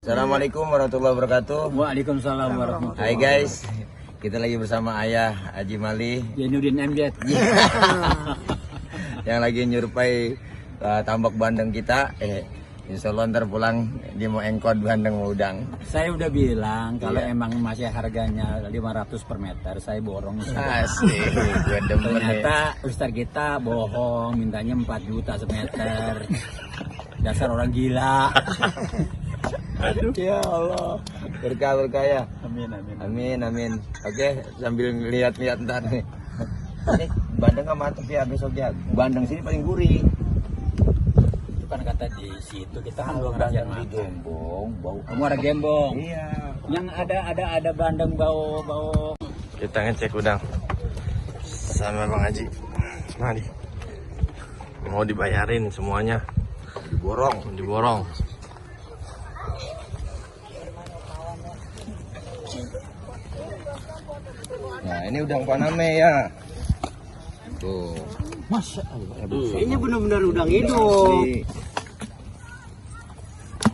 Assalamualaikum warahmatullahi wabarakatuh. Waalaikumsalam warahmatullahi wabarakatuh. Hai guys, kita lagi bersama Ayah Haji Mali Jainuddin MZ yang lagi nyurpai tambak bandeng kita. Insya Allah ntar pulang dia mau engkot bandeng mau udang. Saya udah bilang kalau Iya. emang masih harganya 500 per meter, saya borong. Asik, gue demen nih. Ternyata Ustaz kita bohong, mintanya 4 juta semeter. Dasar orang gila. Aduh ya Allah, berkah ya. Amin, amin. Amin amin. Oke, sambil lihat-lihat ntar nih. Ini bandeng nggak mantep ya besok ya. Bandeng sini paling gurih. Itu kan kata di situ kita kan belum Bandeng makan. di Gembong, bau. Kamu ada gembong. Iya. Yang ada bandeng bau. Kita ngecek udang sama Bang Haji. Mari. Mau dibayarin semuanya. Diborong. Nah, ini udang Paname ya. Tuh. Masya Allah. Ini benar-benar udang hidup.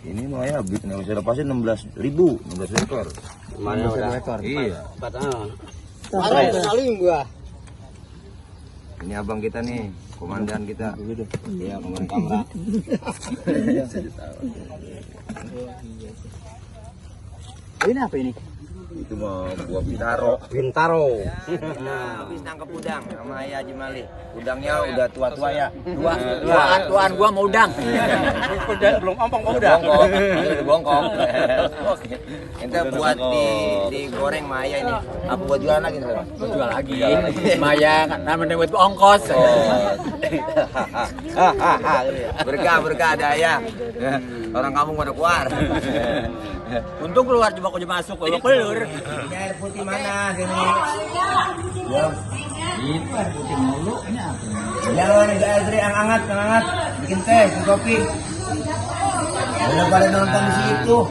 Ini mah ya, nah, bisa lepasin 16.000 ekor. Mana udah? Ekor. Iya. Saling gua. Ini abang kita nih, komandan kita. Iya, komandan kamera. Ini apa ini? Itu mah buah bintaro. Bintaro. Nah, habis nangkep udang sama Ayah Haji Mali. Udangnya udah tua-tua ya. Tuaan gua mau udang. Udah belum ompong udah. Udah bongkong. Oke. Ente buat digoreng sama Ayah ini. Apa buat jualan lagi sekarang? Jual lagi. Maya namanya buat ongkos. Berkah ada Ayah. Orang kampung pada keluar. Untung keluar coba kau masuk kalau pelur. Ini air putih mana sini? Ya. Itu air putih mulu. Ini apa? Jangan ada air yang hangat, bikin teh, bikin kopi. Udah pada nonton di situ.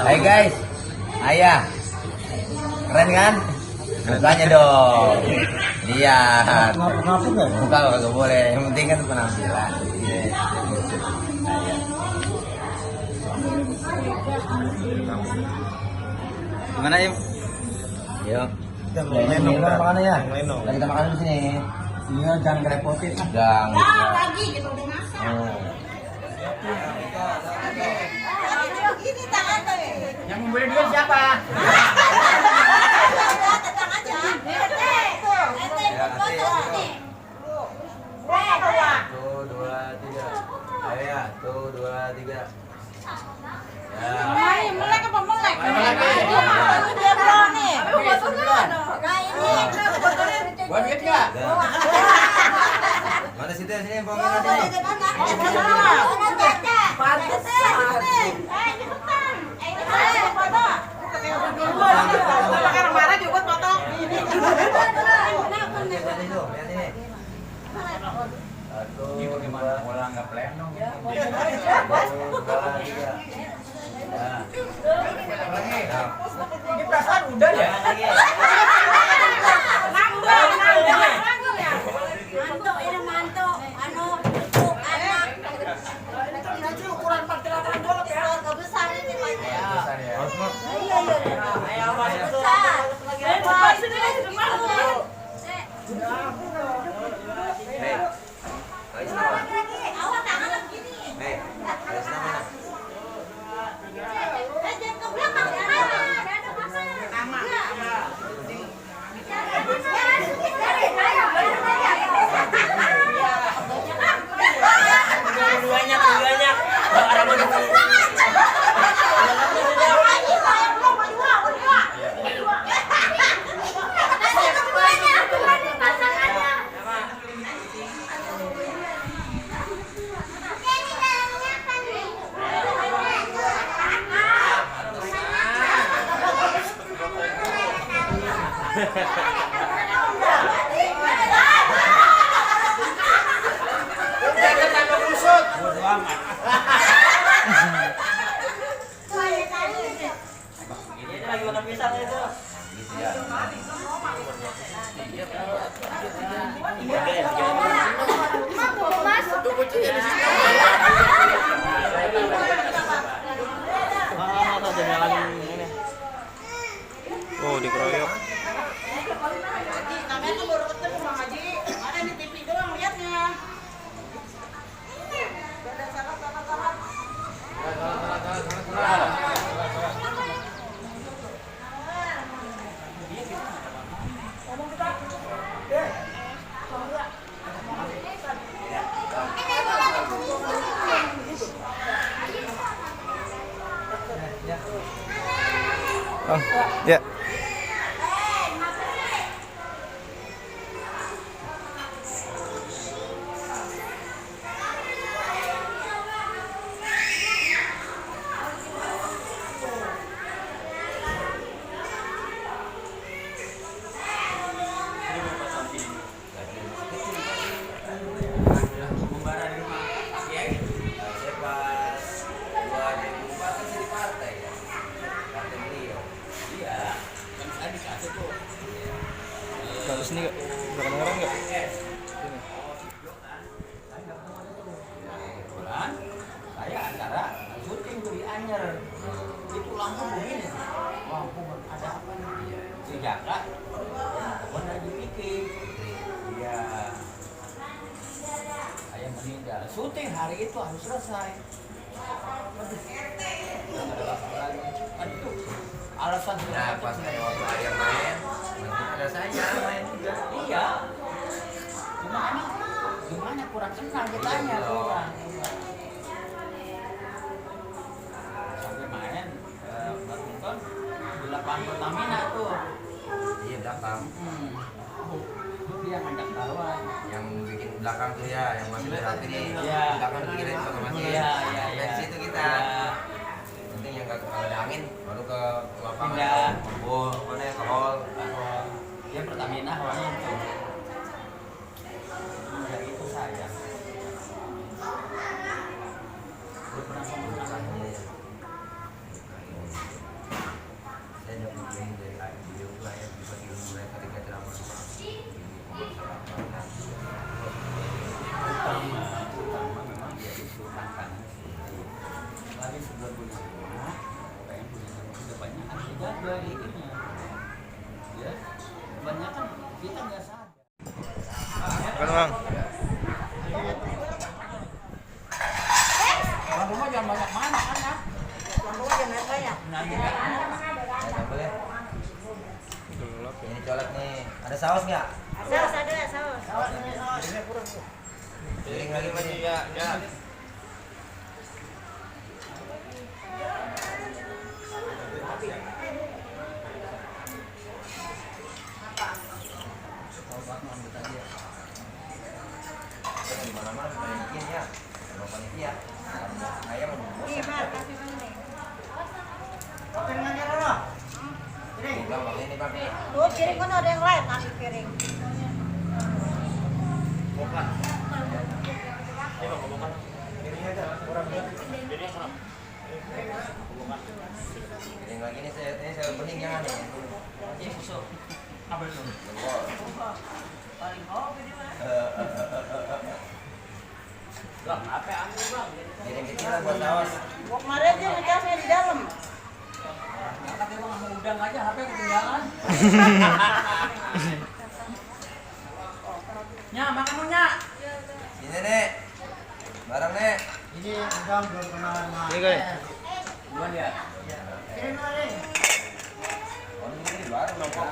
Hai guys, Ayah, keren kan? Mukanya dong. Lihat. Ngapu nggak? Muka nggak boleh, yang penting kan penampilan. Gimana ya? Yuk. Kita makan ya. Kita makan di sini. Iya, jangan ngerepotin. Udang. Lagi kita udah masak. Ini tangan tuh. Yang membeli duit siapa? Tetang aja. Foto nih. Tuh, 2, 3. Ayo ya, tuh 2, 3. Ya. Melek apa melek? Dia belum nih. Nah ini. Gua duit nggak? Mana situ sini bongin aja nih. Ini bagaimana? Orang nggak plenong. Ini perasaan udah ya? Lagi makan pisang itu. Mas, Ya. Kalau sini nggak? Udah kedengeran nggak? Saya antara syuting tuh di Anyer. Itu lampu begini. Lampu ada apa nih? Si Jaka. Telepon lagi pikir. Iya. Saya meninggal. Syuting hari itu harus selesai. Aduh. Alasan Nah, pas saya waktu ayam main, nanti ada saya main juga. iya. Gimana kurang kenal kitanya kurang. Sampai main badminton di lapangan Pertamina tuh. Iya, belakang. Dia ngajak taruhan. Yang bikin belakang tuh ya, yang masih rapi nih. Iya. Belakang kiri juga masih. Iya. Dari situ kita. Penting yang kalau ada angin baru ke lapangan. Pindah. Oh, mana ke hall. Dia Pertamina awalnya itu. Dari itu saya. Dia pernah menggunakan Saya dapat ilmu dari video saya, bisa ilmu saya ketika ceramah. utama memang dia itu tantangan lagi sebulan punya rumah pengen punya rumah udah banyak kan dijaga itunya ya banyak kan kita nggak sadar. Kan bang? Orang rumah jangan banyak mana kan ya. Orang tua jangan banyak. Nah, ya. Ya, boleh. Ini colek nih. Ada saus nggak? Saus ada saus. Piring lagi Pak. Iya, ya. Di mana-mana bikin ya. Kalau panitia, ayam Iya, Pak, kasih ini. Bang, ini Bang. Tuh, piring kan ada yang lain, ambil piring. Piring lagi ini saya bening jangan nih. Ini susu apa itu? Paling hobi di mana? Bang, apa ambil bang? Piring kecilan buat saus. Kemarin dia ngecasnya di dalam. Tapi bang mau udang aja HP ketinggalan. Nya, makan lu nya. Sini nek. Barang nek. Ini udang belum kenal sama. Ini guys. Duluan ya. Kirim lagi. Oh, ini baru nongkrong.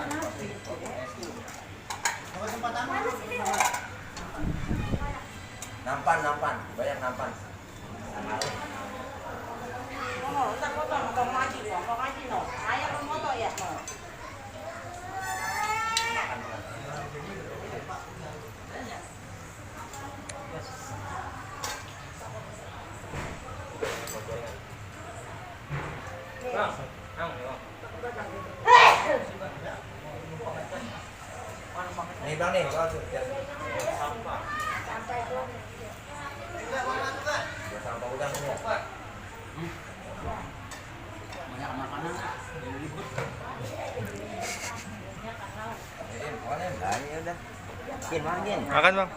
Nampan. Banyak nampan. Oh, tak potong, potong ngaji no. Ayam mau moto ya, no. Nih Bang nih, kau tuh. Sampai belum. Buat sampah udang nih. Banyak makanan jadi ribut. Jadi pokoknya belanja udah. Makin. Makan bang.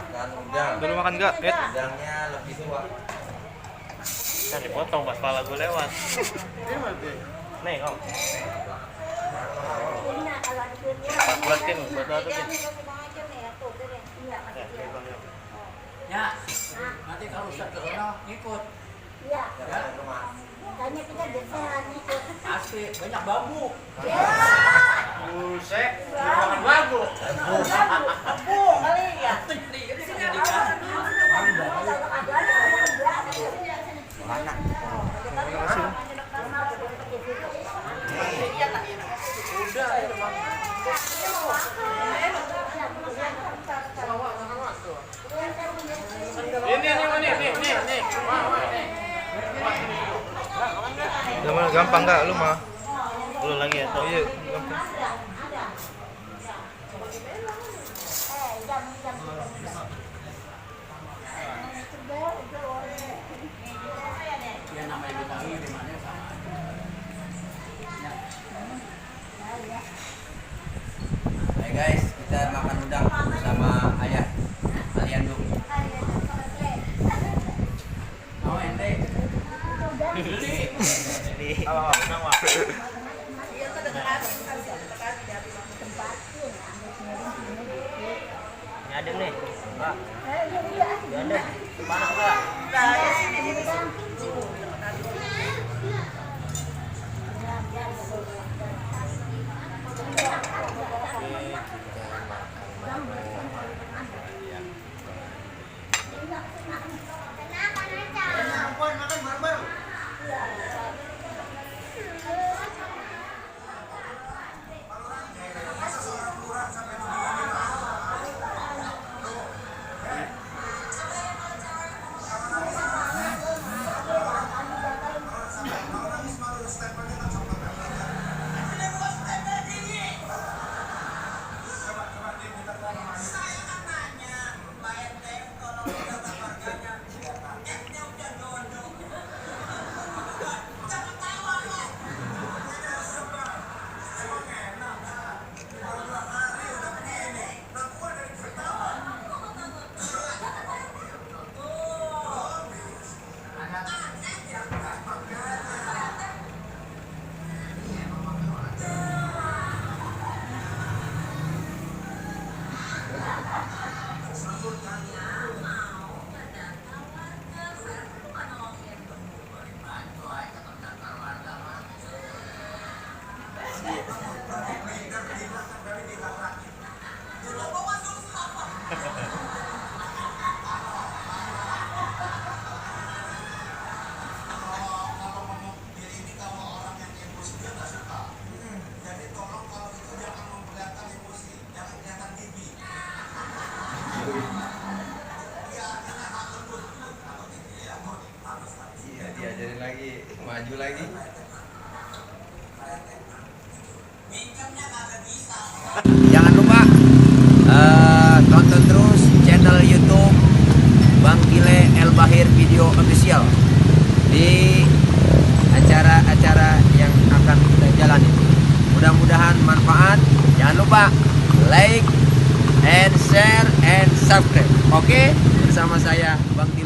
Makan udang. Dulu makan nggak? Udangnya lebih tua. Kan dipotong pas pala gue lewat. Nih om. Buat tim, buat apa tim? Ya, nanti kalau Ustaz ke sana ngikut. Iya. Ya, Tanya kita desain ikut. asli banyak bambu. Ya. Buset, makan bambu. Abu kali ya. Mana? gampang nggak lu mah? Lu lagi ya tuh. Iya, gampang. Hai guys, kita makan udang bersama ayah Aliando. Mau ente? Ini ada nih. Mbak. Ini ada. Panas enggak? Iya, diajarin lagi, maju lagi. Jangan lupa tonton terus channel YouTube Bang Gile El Bahir Video Official di acara-acara yang akan kita jalani. Mudah-mudahan manfaat. Jangan lupa like and share and subscribe. Oke, bersama saya Bang Gile.